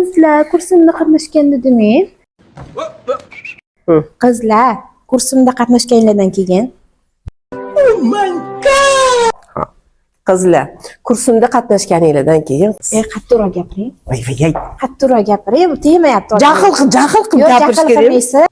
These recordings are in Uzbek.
Qizlar, kursimda qatnashganda demang. Qizlar, kursimda qatnashganlardan keyin. Qizlar, kursimda qatnashganinglardan keyin. Qattiqroq gapiring. Voy, voy. Qattiqroq gapiring, bu tegmayapti. Jahl qilib Yo'q, gapirish jahl kerak. qilmaysiz.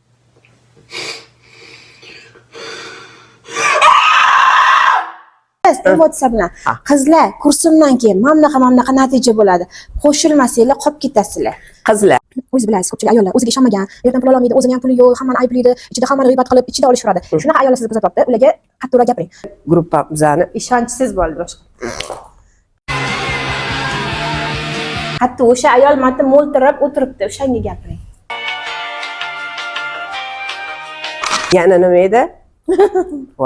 Emotsiya bilan. Qizlar, kursimdan keyin mana bunaqa, mana bunaqa natija bo'ladi. Qo'shilmasanglar, qolib ketasizlar. Qizlar. O'zingiz bilasiz, ko'pchilik ayollar o'ziga ishonmagan, ertan pul ololmaydi, o'zini ham puli yo'q, hammani ayblaydi, ichida hammani g'iybat qilib, ichida olishveradi. Shunaqa ayollar sizni kuzatyapti, ularga qattiqroq gapiring. Gruppa bizani Ishonchsiz bo'ldi boshqa. Hatto o'sha ayol matn mo'ltirab o'tiribdi, o'shanga gapiring. Yana nima edi?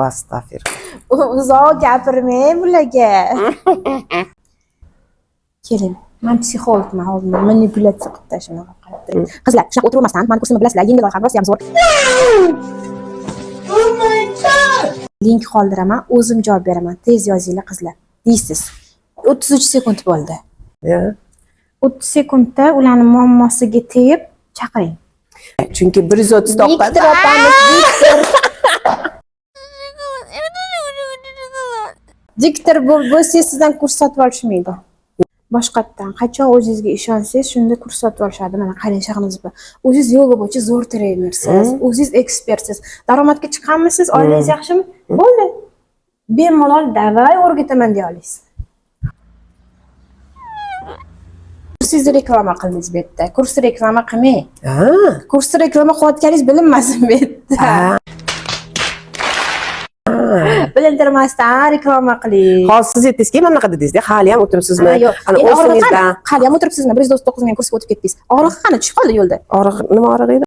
Astag'fir. Uzoq gapirmang bularga. Keling, man psixologman, hozir manipulyatsiya qilib tashlaman, qarab turing. Qizlar, shunaqa o'tiravermasdan, mani kursimni bilasizlar, yengil loyiha, rosa ham zo'r. Link qoldiraman, o'zim javob beraman. Tez yozinglar, qizlar. Deysiz. 33 sekund bo'ldi. Ya. 30 sekundda ularni muammosiga tegib chaqiring. Chunki 130 Viktor opamiz, diktor. Diktor bo'lsangiz, sizdan kurs sotib olishmaydi. Boshqatdan qachon o'zingizga ishonsangiz, shunda kurs sotib olishadi. Mana qarang, Shahnoz opa. O'zingiz yoga bo'yicha zo'r trenersiz, o'zingiz ekspertsiz. Daromadga chiqqanmisiz, oilangiz yaxshimi? Bo'ldi. Bemalol "Давай, o'rgataman" deya olasiz. Kursingizni reklama qildingiz bu yerda. Kursni reklama qilmang. Kursni reklama qilayotganingiz bilinmasin bu yerda. Bilintirmasdan reklama qiling. Hozir siz aytdingizki, mana bunaqa dedingizda, hali ham o'tiribsizmi? Ha, yo'q. Ana Endi og'rig'i o'zingizdan. qani? Hali ham o'tiribsizmi? 139 ming kursga o'tib ketdingiz. Og'rig'i qani? Tushib qoldi yo'lda. Og'riq, nima og'riq edi?